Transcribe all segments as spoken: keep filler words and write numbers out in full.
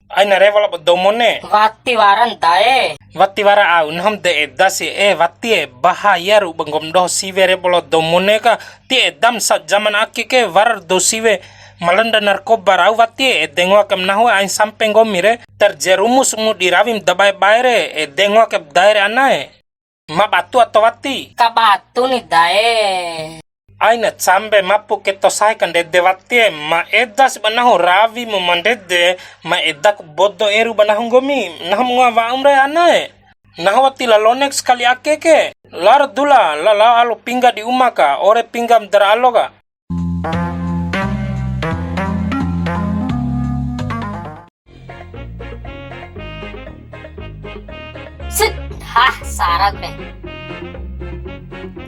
Aina rewo labo dou mone. Wati waran dae. Wati wara au, nahom de eda si, e, wati e, bahaya ru ba nggom doho siwe rewo labo dou mone ka, ti edam sa zaman ake ke warar dou siwe, malanda narkoba rau wati e, ede ngoa kem nahu ain sampe nggomi re, terjerumus mu di rawim dabae-bae re, ede ngoa kem dae re anae. Ma batu ato wati? Ka batu ni dae. Aina cambe mapu ke to sahe ka ndede wati e, ma eda si ba nahu rawi mu ma ndede, ma eda ku bodo eru ba nahu nggomi, nahu ngoa wa'um re anae. Nahu wati lalonek sekali ake ke. Lar dula, la lao alo pingga di uma ka, ore pingga mdara alo ka. Set, hah, sarak re.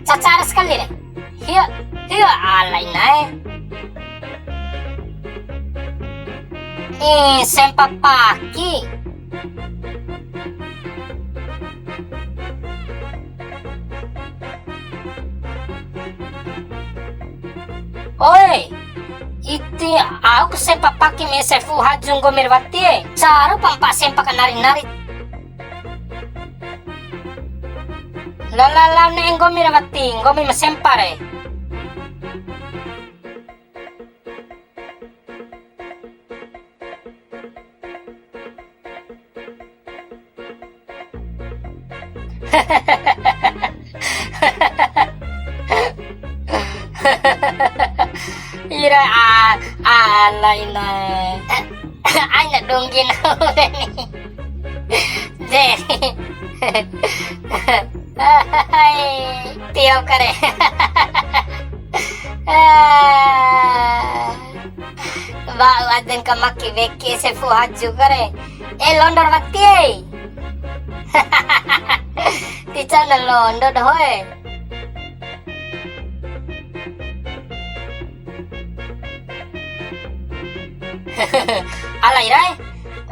Cacar sekali re. Hiyo, hiyo, alai nae. Eh, sempa paki. Oi, iti au ku sempa paki me ese fu'u haju nggomi re wati e. Caru pa mpa sempa ka nari-nari. La la la ne'e nggomi re wati, nggomi ma sempa re. Ira a, a, ala ina. Aina donggi na. Jadi. Hai, tio kare. Wa'u aden ka maki weki ese fu'u haju kare. Eh, londor wati e. Ti cana londo doho e. Ala irae.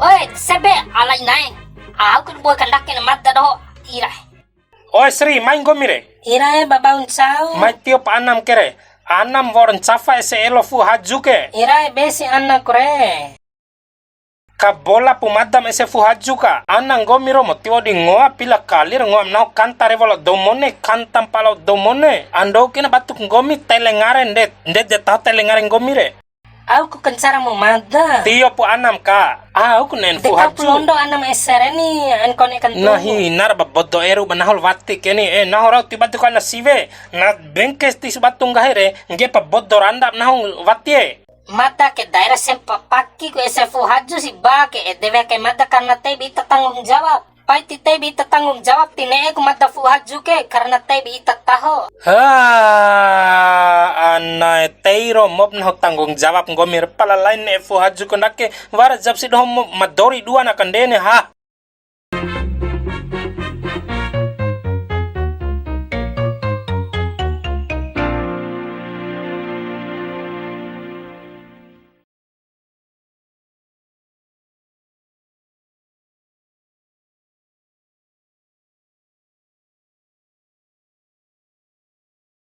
Oi, sebe ala inae. Au kan boe kandake na mada doho irae. Oe Sri, mai nggomi re. Irae, babau ncau. Mai tio pa anam ke re. Anam wa'ur ncafa ese elo fu'u haju ke. Irae, besi anaku re. Kabola pu madam ese fu'u haju ka. Ana nggomi romo tiwa'u di ngoa pila kali ra ngoa nahu kanta rewo lao dou mone, kanta mpa lao dou mone. Andou ke na batuk nggomi tele ngare nde, nde de taho tele ngare nggomi re. Au ku kencara mu mada. Tio pu anam ka. Au ku nen fu'u haju. Deka pu londo anam ese re ni, an kone kentu. Nahi, nar ba bodo eru ba nahu wati ke ni. Eh, nahu rau ti batu kana siwe. Na bengkes ti subatu nggahi re, ngge pa bodo randap nahu wati e. Mada ke daerah sempa paki ku ese fu'u haju si ba ke ede wea ke mada karena tei ba ita tanggung jawab. Pai ti tei ba ita tanggung jawab ti ne'e ku mada fu'u haju ke karena tei ba ita taho. Ha, anae tei ro mop nahu tanggung jawab nggomi re pala lain ne'e fu'u haju ke ndake wara jawab si doho mop madori dua na kandene ha.